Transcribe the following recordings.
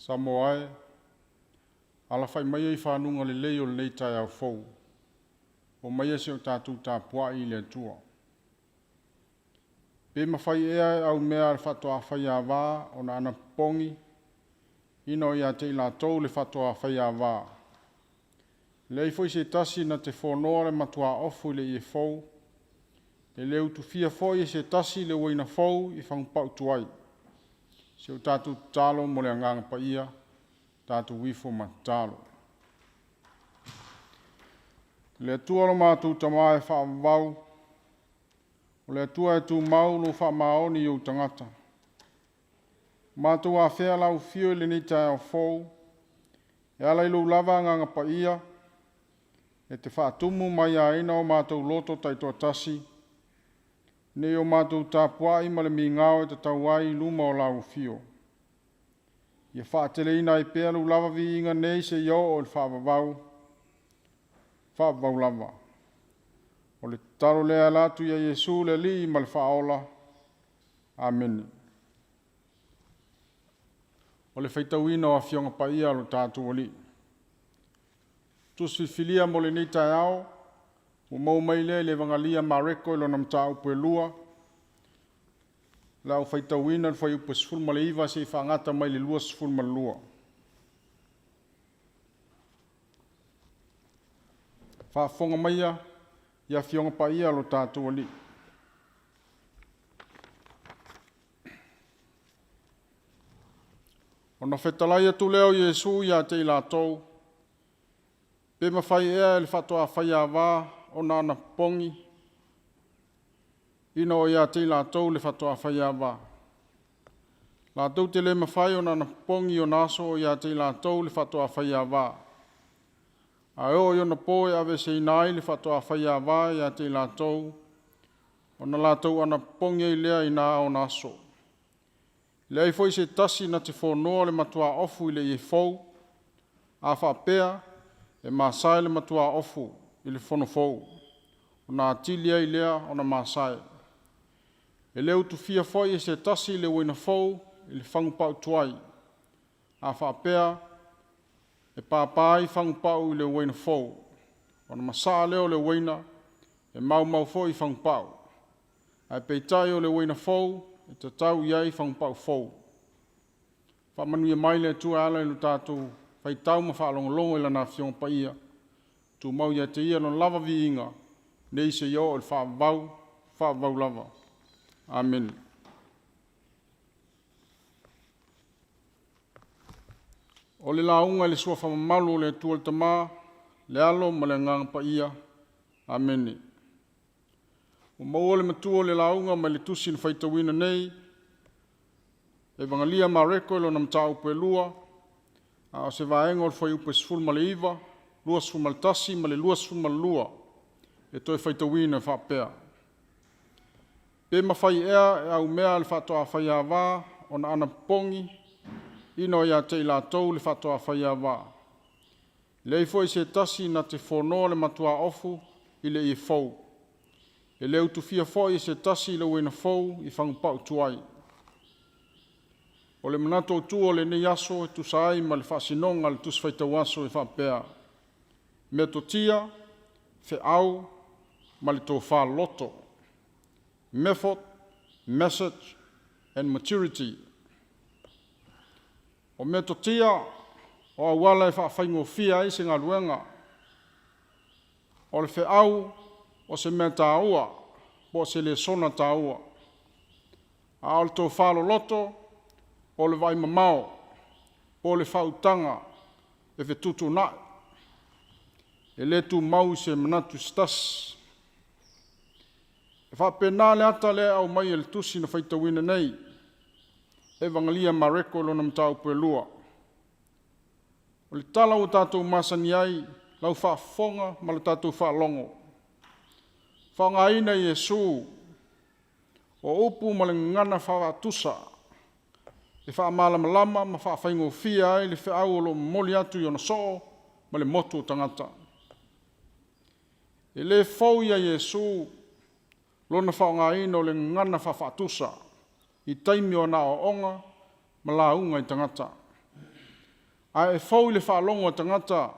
Samoa e, alafai maia i fanuga lelei o lenei taeao fou, omaia se i o tatou tapuai i le Atua. Pe mafai ea e aumea a le faatoa faiava ona anapopogi ina o ia te i latou le faatoa faiava. Leai foi se tasi na te fonoa le matuā ofu i le ie fou, e le utufia foi e se tasi le uaina fou i fagupa'u tuai. Se o tatou tatalo mo le agaga paia, tatou ifo ma tatalo. Le Atua lo matou Tamā e faavavau, o le Atua e tumau lou faamaoni i ou tagata. Matou afea lau afio i lenei taeao fou, e ala i lou lava agaga paia, e te faatumu maiaina o matou loto taitoatasi, nei o matou tapuai ma le migao e tatau ai i luma o lau afio. Ia faateleina ai pea lou lava viiga nei seia oo i le faavavau, faavavau lava. O le tatalo lea e ala atu ia Iesu le Alii ma le Faaola. Amene. O le faitauina o Afioga Paia a lo tatou Alii. Tusi filifilia mo lenei taeao, ua maua mai lea i le Evagalia a Mareko i lona mataupu e 2, le a ou faitauina le fuaiupu e 19 seia faagata mai le 22. Faafofoga maia i Afioga Paia a lo tatou Alii. Ona fetalai atu lea o Iesu ia te i latou, pe mafai ea e le faatoa faiava ona anapopogi ina o ia te i latou le faatoa faiava. Latou te le mafai ona anapopogi i ona aso o ia te i latou le faatoa faiava. Ae oo i ona po e aveeseina ai le faatoa faiava ia te i latou, ona latou anapopogi ai lea i na ona aso. Leai foi se tasi na te fonoa le matuā ofu i le ie fou, a faapea e masae le matuā ofu i le fono fou, ona atili ai lea ona masae. E le utufia foi e se tasi le uaina fou i le fagupa'u tuai. A faapea e papa ai fagupa'u i le uaina fou, ona masaa lea o le uaina, e maumau foi fagupa'u. Ae peitai o le uaina fou e tatau i ai fagupa'u fou. Faamanuia mai le Atua e ala i lo tatou faitau ma faalogologo i Lana Afioga Paia, tumau ia te Ia Lona lava viiga, nei seia oo i le faavavau, faavavau lava. Amene. O le lauga i le suafa mamalu o le Atua le Tama, le Alo ma le Agaga Paia. Amene. Ua maua le matua o le lauga mai le tusi na faitauina nei, Evagalia a Mareko i lona mataupu e 2, a o se vaega o le fuaiupu e 19, 21 ma le 22 e toe faitauina e faapea. Pe mafai ea e aumea a le faatoa faiava ona anapopogi ina o ia te i latou le faatoa faiava. Leai foi se tasi na te fonoa le matuā ofu i le ie fou. E le utufia foi e se tasi le uaina fou i fagupa'u tuai. O le manatu autu o lenei aso e tusa ai ma le faasinoga a le Tusi Faitau Aso e faapea: Metotia, feau ma le tofa loto. Method, message and maturity. O metotia o auala e faafaigofie ai se galuega. O le feau o se mea taua po o se lesona taua. A o le tofa loloto o le vaai mamao po o le faautaga e fetuutuunai, e le tumau i se manatu se tasi. E faapena le ata lea e aumai e le tusi na faitauina nei. Evagalia a Mareko lona mataupu e 2. O le tala ua tatou masani ai, lau faafofoga ma le tatou faalogo. Faaaogaina e Iesu o upu ma le gagana faavaatusa e faamalamalama ma faafaigofie ai le feau o lo o momoli atu i ona soo ma le motu o tagata. E le fou ia Iesu lona faaaogaina o le gagana faafaatusa i taimi o ana aoaoga ma lauga i tagata. Ae fou i le faalogo a tagata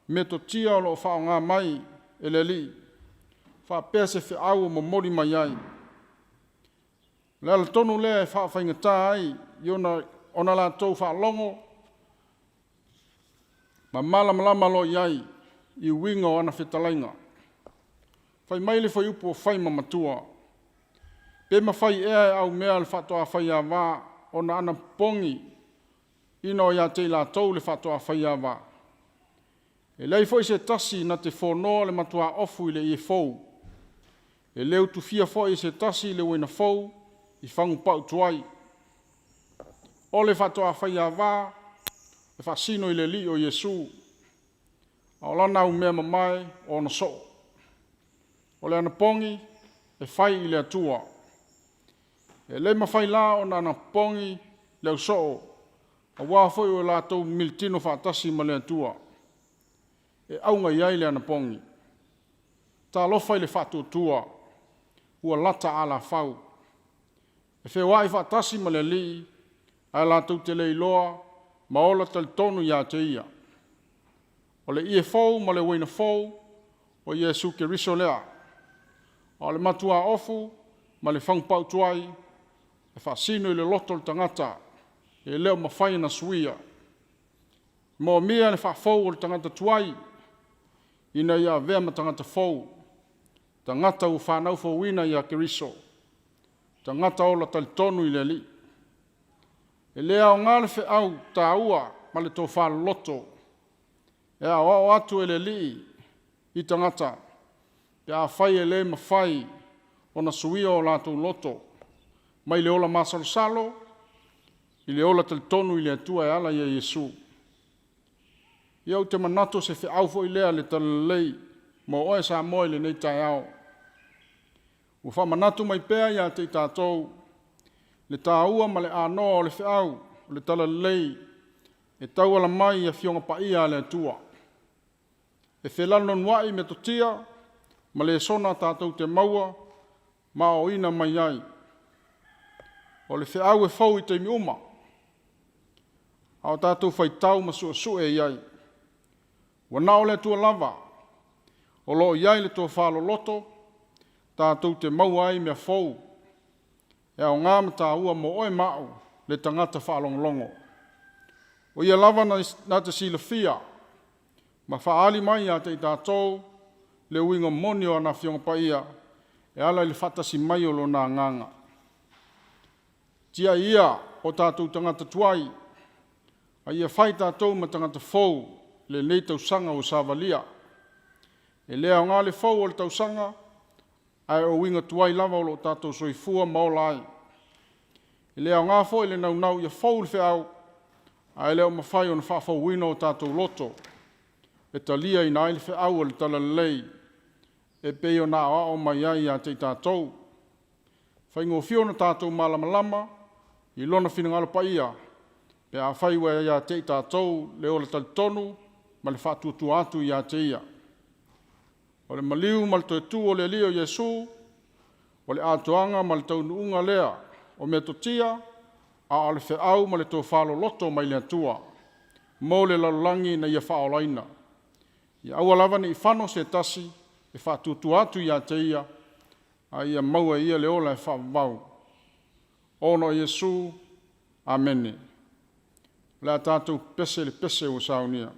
metotia o lo o faaaoga mai e le Alii, faapea se feau o momoli mai ai. O le ala tonu lea e faafaigata ai ona latou faalogo ma malamalama loa i ai i uiga o ana fetalaiga. Fai mai le fuaiupu ua fai ma matua, pe mafai ea e aumea le faatoa faiava ona anapopogi ina o ia te i latou le faatoa faiava. E leai foi se tasi na te fonoa le matuaofu i le ie fou. E le utufia foi e se tasi le uaina fou i fagu pau tuai. O le faatoa faiava e faasino i le Alii o Iesu, a o lana aumea mamae o ona soo. O le anapogi e fai i le Atua. E le mafai la ona anapopogi le ausoo, aua foi ua latou militino faatasi ma le Atua e auga i ai le anapogi. Talofa i le faatuatua ua lata alafau, e feoai faatasi ma le Alii, ae latou te le iloa ma ola talitonu ia te Ia. O le ie fou ma le uaina fou, o Iesu Keriso lea. A o le matuaofu ma le fagu pau tuai, e faasino i le loto o le tagata e le o mafai ona suia. E moomia le faafou o le tagata tuai, ina ia avea ma tagata fou, tagata ua fanau fouina ia Keriso, tagata ola talitonu i le Alii. E le aoga le feau taua ma le tofa loloto e aoao atu e le Alii i tagata, pe afai e le mafai ona suia o latou loto mai le ola masalosalo i le ola talitonu i le Atua e ala ia Iesu. Ia ou te manatu o se feau foi lea a le Talalelei mo oe Samoa i lenei taeao. Ua faamanatu mai pea ia te i tatou le taua ma le anoa o le feau o le Talalelei e tauala mai i Afioga Paia a le Atua. E felanulanuai metotia ma lesona tatou te maua ma aoaoina mai ai. O le feau e fou i taimi uma, a o tatou faitau ma suesue i ai. Ua na o le Atua lava o lo o i ai le tofa loloto tatou te maua ai mea fou e aoga ma taua mo oe ma au le tagata faalogologo. O ia lava na te silafia ma faaali mai ia te i tatou le uiga moni o ana Afioga Paia e ala i le faatasi mai o Lona Agaga. Tiai ia o tatou tagata tuai, a ia fai tatou ma tagata fou lenei tausaga ua savalia. E le aoga le fou o le tausaga, ae o uiga tuai lava o lo o tatou soifua ma ola ai. E le aoga foi le naunau ia fou le feau, ae le o mafai ona faafouina o tatou loto e taliaina ai le feau o le Talalelei e pei ona aoao mai ai ia te i tatou. Faigofie ona tatou malamalama i Lona finagalo paia pe afai ua ia te i tatou le ola talitonu ma le faatuatua atu ia te Ia. O le maliu ma le toe tu o le Alii o Iesu, o le atoaga ma le taunuuga lea o metotia, a o le feau ma le tofa loloto mai le Atua mo le lalolagi ina ia faaolaina. Ia aua lava ne i fano se tasi e faatuatua atu ia te ia, a ia maua e ia le ola e faavavau. Ona o Iesu, amene. O le a tatou pese i le pese ua saunia.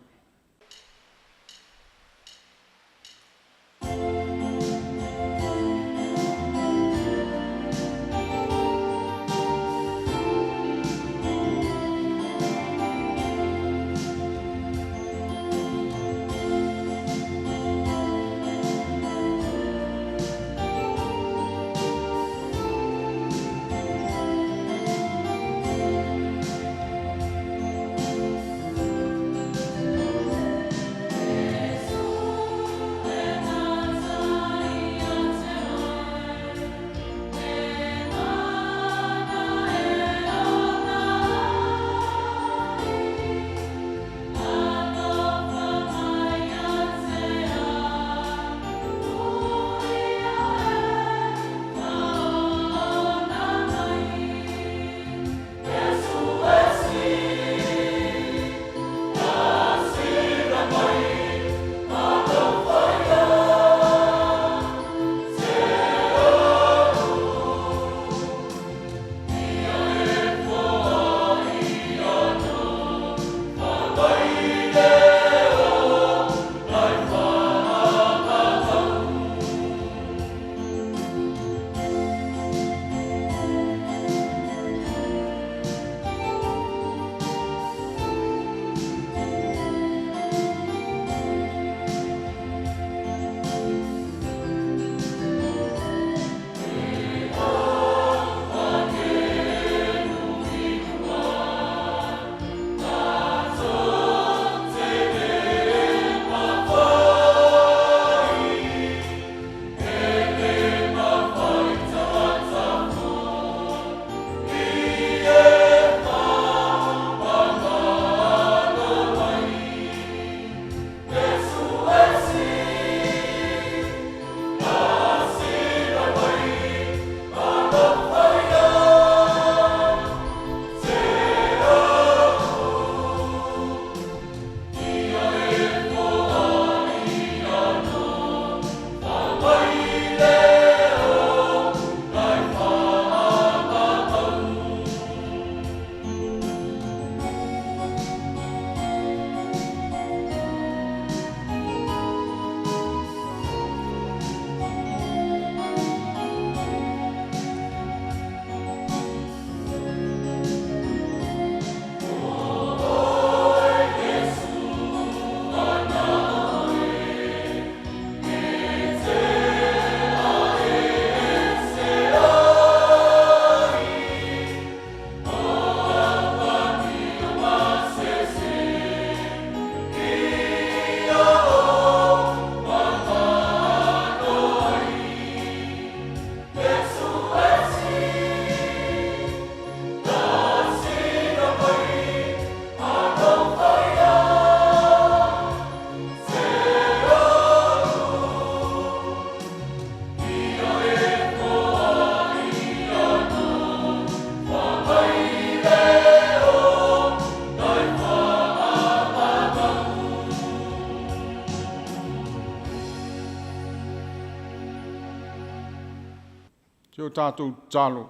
o tatou tatalo,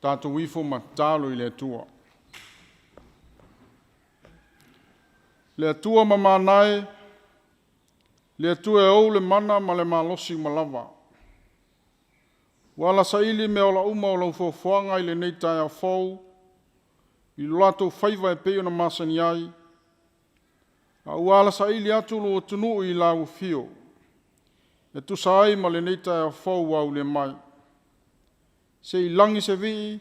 tatou ifo ma tatalo i le Atua. Le Atua mamana e, le Atua e ou le mana ma le malosi uma lava. Ua ala saili meaola uma o lau foafoaga i lenei taeao fou, i lo latou faiva e pei ona masani ai, a ua ala saili atu lou atunuu i lau afio, e tusa ai ma lenei taeao fou ua aulia mai. Se i lagi se vii,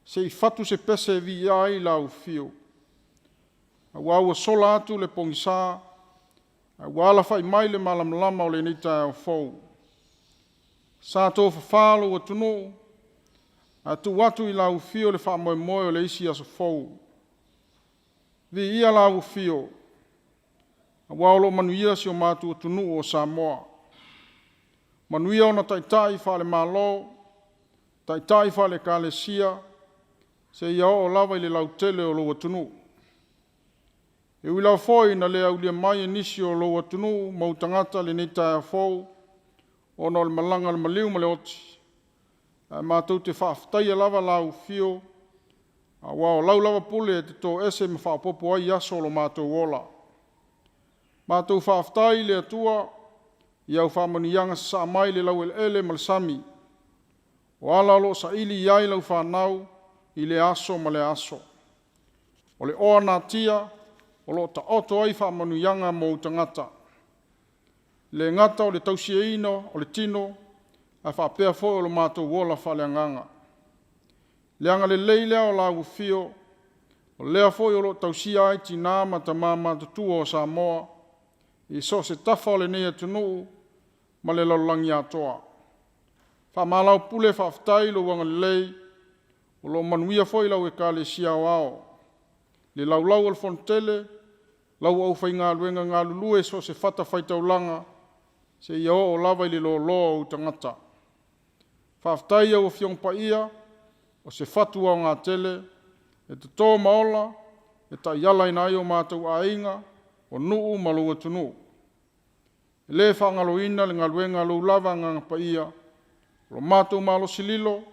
se i fatu se pese e viia ai lau afio, aua ua sola atu le pogisa, ae ua alafai mai le malamalama o lenei taeao fou. Sa tofafa lou atunuu, ae tuu atu i lau afio le faamoemoe o le isi aso fou. Viia lau afio, aua o lo o manuia si o matou atunuu o Samoa. Manuia ona taitai faale-Malo, taitai faale-Ekalesia, seia oo lava i le lautele o lou atunuu. E ui lava foi ina le aulia mai e nisi o lou atunuu ma ou tagata lenei taeao fou, ona o le malaga a le maliu ma le oti, ae matou te faafetaia lava lau afio, aua o lau lava pule e te toese ma faaopoopo ai aso o lo matou ola. Matou faafetai i le Atua i au faamanuiaga sasaa mai i le laueleele ma le sami, o ala o lo o saili i ai lau fanau i lea aso ma lea aso. O le oa natia o lo o taoto ai faamanuiaga mo ou tagata. E le gata o le tausiaina o le tino, ae faapea foi o lo matou ola faaleagaga. Le agalelei lea o lau afio, o lea foi o lo o tausia ai tina ma tama matutua o Samoa i so o se tafa o lenei atunuu ma le lalolagi atoa. Faamalaopule faafetai lou agalelei, o lo o manuia foi lau Ekalesia Aoao, le laulau a le Fonotele, lau aufaigaluega galulue i so o se fatafaitaulaga, seia oo lava i le loaloa o ou tagata. Faafetai i au Afioga Paia, o se fatu aoga tele e toto ma ola, e taialaina ai o matou aiga, o nuu ma lou atunuu. E le faagaloina le galuega a lou lava Agaga Paia, o lo matou malosi lilo,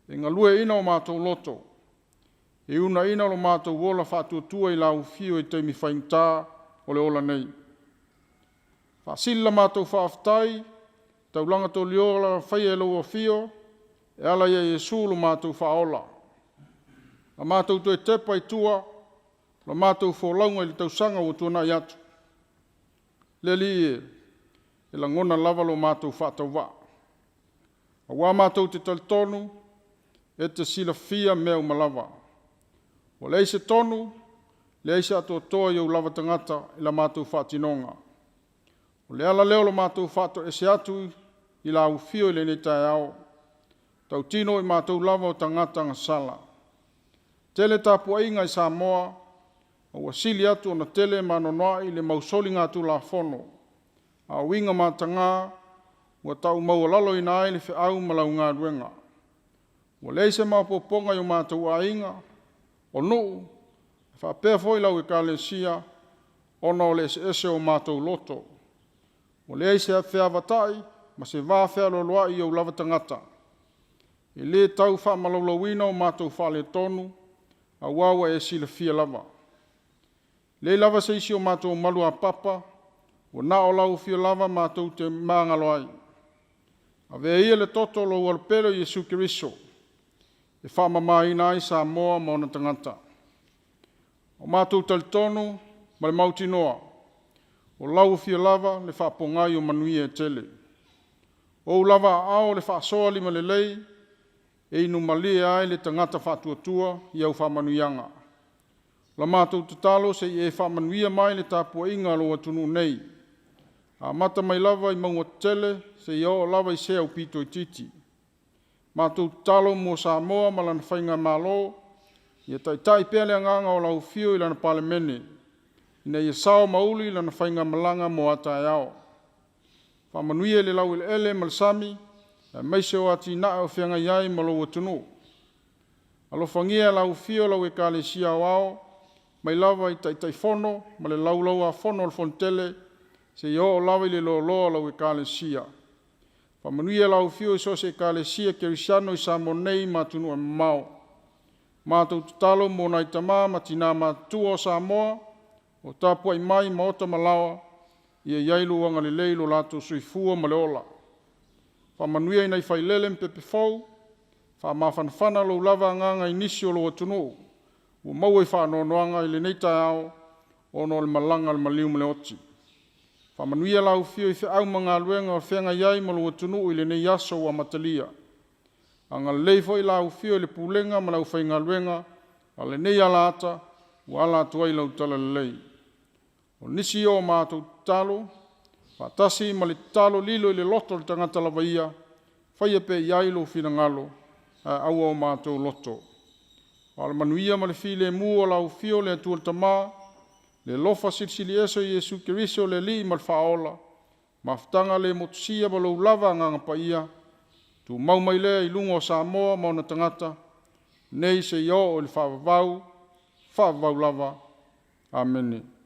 e galueaiina o matou loto, e uunaia lo matou ola faatuatua i lau afio i taimi faigata o le ola nei. Faasili la matou faafetai, taulaga toliola faia e lou afio, e ala ia Iesu lo matou faaola. A matou toe tepa i tua, la matou folauga i le tausaga ua tuanai atu. Le Alii e, e lagona lava lo matou faatauvaa, aua matou te talitonu e te silafia mea uma lava. Ua leai se tonu, leai se atoatoa i ou lava tagata i la matou faatinoga. O le ala lea o lo matou faatoese atu i lau afio i lenei taeao, tautino o i matou lava o tagata agasala. Tele tapuaiga i Samoa, a ua sili atu ona tele ma anoanoai le mau soligatulafono, a o uiga mataga ua tau maualaloina ai le feau ma lau galuega. Ua leai se maopoopoga i o matou aiga, o nuu, faapea foi lau Ekalesia, ona o le eseese o matou loto. Ua leai se feavatai ma se va fealoaloai i ou lava tagata. E le tau faamalaulauina o matou faaletonu, aua ua e silafia lava. E leai lava se isi o matou maluapapa, ua na o lau afio lava matou te magalo ai. Avea ia le toto o lou alopele o Iesu Keriso e faamamaina ai Samoa ma ona tagata. O matou talitonu ma le mautinoa, o lau afio lava le faapogai o manuia e tele. O ou lava aao o le faasoa limalelei, e inu malie ai le tagata faatuatua i au faamanuiaga. O la matou tatalo se i e faamanuia mai le tapuaiga a lou atunuu nei, amata mai lava i mauga tetele seia oo lava i se aupito itiiti. Matou tatalo mo Samoa ma lana faigamalo, ia taitai pea le agaga o lau afio i lana Palemene, ina ia sao ma uli lana faigamalaga mo a taeao. Faamanuia i le laueleele ma le sami, aemaise o atinae o feagai ai ma lou atunuu. Alofagia e lau afio lau Ekalesia Aoao, mai lava i Taitaifono ma le Laulau-a-Fono a le Fonotele, seia oo lava i le loaloa o lau Ekalesia. Faamanuia lau afio i so o se ekalesia kerisiano i Samoa nei ma atunuu e mamao. Matou tatalo mo nai tamā ma tinā matutua o Samoa o tapuai mai maota ma laoa, ia i ai lou agalelei i lo latou soifua ma le ola. Faamanuia i nai failele ma pepe fou, faamafanafana lou lava agaga i nisi o lou atunuu ua maua i faanoanoaga i lenei taeao ona o le malaga a le maliu ma le oti. Faamanuia lau afio i feau ma galuega o feagai ai ma lou atunuu i lenei aso ua amatalia. Agalelei foi lau afio i le pulega ma le aufaigaluega a lenei alaata ua ala atu ai lau talalelei. O nisi o matou tatalo, faatasi ma le tatalo lilo i le loto o le tagata lava ia, faia pea i ai lou finagalo, ae aua o matou loto. A o le manuia ma le filemu o lau afio le Atua le Tama, le alofa silisili ese o Iesu Keriso le Alii ma le Faaola, mafutaga le motusia ma lou lava Agaga Paia, tumau mai lea i luga o Samoa ma ona tagata, nei seia oo i le faavavau, faavavau lava. Amene.